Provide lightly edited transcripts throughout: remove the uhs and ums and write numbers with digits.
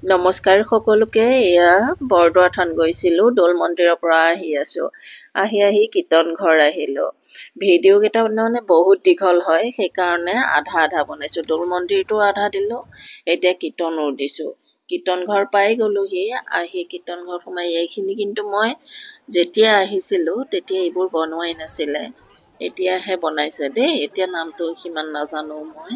নমস্কাৰ সকলোকে। এয়া বৰদোৱা থান গৈছিলোঁ, দৌল মন্দিৰৰ পৰা আহি আছোঁ। আহি আহি কীৰ্তন ঘৰ আহিলোঁ। ভিডিঅ'কেইটা মানে বহুত দীঘল হয়, সেইকাৰণে আধা আধা বনাইছোঁ। দৌল মন্দিৰটো আধা দিলোঁ, এতিয়া কীৰ্তনো দিছোঁ। কীৰ্তন ঘৰ পাই গ'লোহি। আহি কীৰ্তন ঘৰ সোমাই এইখিনি কিন্তু মই যেতিয়া আহিছিলোঁ তেতিয়া এইবোৰ বনোৱাই নাছিলে, এতিয়াহে বনাইছে দেই। এতিয়া নামটো সিমান নাজানো মই,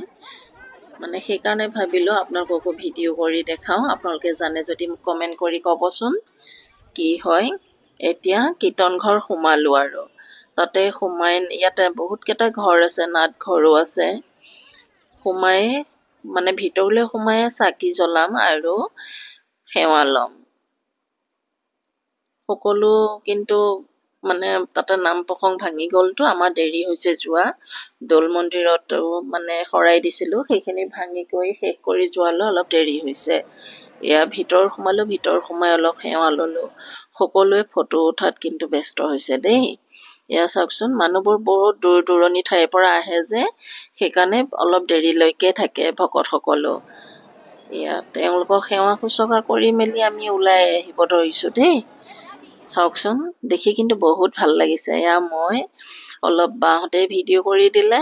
মানে সেইকাৰণে ভাবিলোঁ আপোনালোককো ভিডিঅ' কৰি দেখাওঁ। আপোনালোকে জানে যদি মোক কমেণ্ট কৰি ক'বচোন কি হয়। এতিয়া কীৰ্তন ঘৰ সোমালোঁ আৰু তাতে সোমাই ইয়াতে বহুতকেইটা ঘৰ আছে, নাটঘৰো আছে। সোমাই মানে ভিতৰলৈ সোমাই চাকি জ্বলাম আৰু সেৱা ল'ম সকলো। কিন্তু মানে তাতে নাম প্ৰসংগ ভাঙি গ'লতো, আমাৰ দেৰি হৈছে যোৱা। দৌল মন্দিৰতো মানে শৰাই দিছিলোঁ, সেইখিনি ভাঙি কৰি শেষ কৰি যোৱালৈ অলপ দেৰি হৈছে। এয়া ভিতৰ সোমালোঁ, ভিতৰ সোমাই অলপ সেৱা ল'লোঁ। সকলোৱে ফটো উঠাত কিন্তু ব্যস্ত হৈছে দেই। এয়া চাওকচোন, মানুহবোৰ বহুত দূৰ দূৰণি ঠাইৰ পৰা আহে যে, সেইকাৰণে অলপ দেৰিলৈকে থাকে ভকতসকলো। এয়া তেওঁলোকক সেৱা শুশ্ৰূষা কৰি মেলি আমি ওলাই আহিব ধৰিছোঁ দেই। চাওকচোন, দেখি কিন্তু বহুত ভাল লাগিছে। এয়া মই অলপ বাহঁতে ভিডিঅ' কৰি দিলে,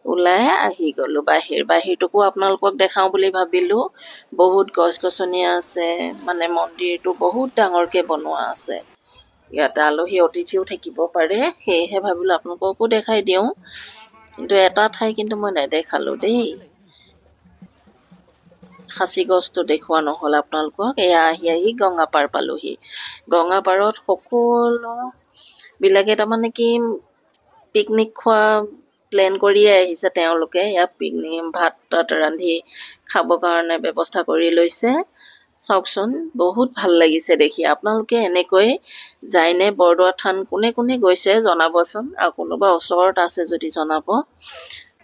ওলাই আহি গ'লোঁ বাহিৰ। বাহিৰটোকো আপোনালোকক দেখাওঁ বুলি ভাবিলোঁ। বহুত গছ গছনি আছে, মানে মন্দিৰটো বহুত ডাঙৰকৈ বনোৱা আছে। ইয়াতে আলহী অতিথিও থাকিব পাৰে, সেয়েহে ভাবিলোঁ আপোনালোককো দেখাই দিওঁ। কিন্তু এটা ঠাই কিন্তু মই নেদেখালোঁ দেই, সাঁচি গছটো দেখুওৱা নহ'ল আপোনালোকক। এয়া আহি আহি গঙাপাৰ পালোহি। গঙাপাৰত সকলোবিলাকে তাৰমানে কি পিকনিক খোৱা প্লেন কৰিয়ে আহিছে তেওঁলোকে। ইয়াত পিকনিক ভাত তাত ৰান্ধি খাবৰ কাৰণে ব্যৱস্থা কৰি লৈছে। চাওকচোন, বহুত ভাল লাগিছে দেখি। আপোনালোকে এনেকৈ যায়নে বৰদোৱা থান? কোনে কোনে গৈছে জনাবচোন, আৰু কোনোবা ওচৰত আছে যদি জনাব।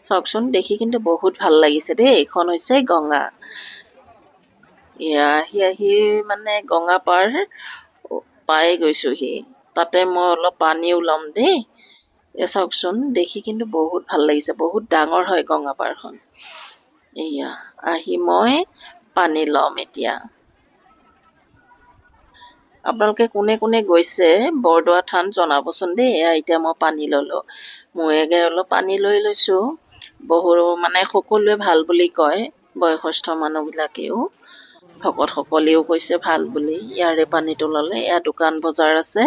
চাওকচোন, দেখি কিন্তু বহুত ভাল লাগিছে দেই। এইখন হৈছে গঙা। এয়া আহি আহি মানে গঙা পাৰ পাই গৈছোহি। তাতে মই অলপ পানীও ল'ম দেই। এয়া চাওকচোন, দেখি কিন্তু বহুত ভাল লাগিছে। বহুত ডাঙৰ হয় গঙা পাৰখন। এয়া আহি মই পানী ল'ম এতিয়া। আপোনালোকে কোনে কোনে গৈছে বৰদোৱা থান জনাবচোন দেই। এয়া এতিয়া মই পানী ল'লোঁ, মূৰে অলপ পানী লৈ লৈছোঁ। বহু মানে সকলোৱে ভাল বুলি কয়, বয়সস্থ মানুহবিলাকেও, ভকতসকলেও কৈছে ভাল বুলি ইয়াৰে পানীটো ল'লে। এয়া দোকান বজাৰ আছে,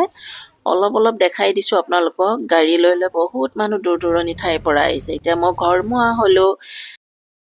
অলপ অলপ দেখাই দিছোঁ আপোনালোকক। গাড়ী লৈ লৈ বহুত মানুহ দূৰ দূৰণি ঠাইৰ পৰা আহিছে। এতিয়া মই ঘৰমুৱা হ'লোঁ।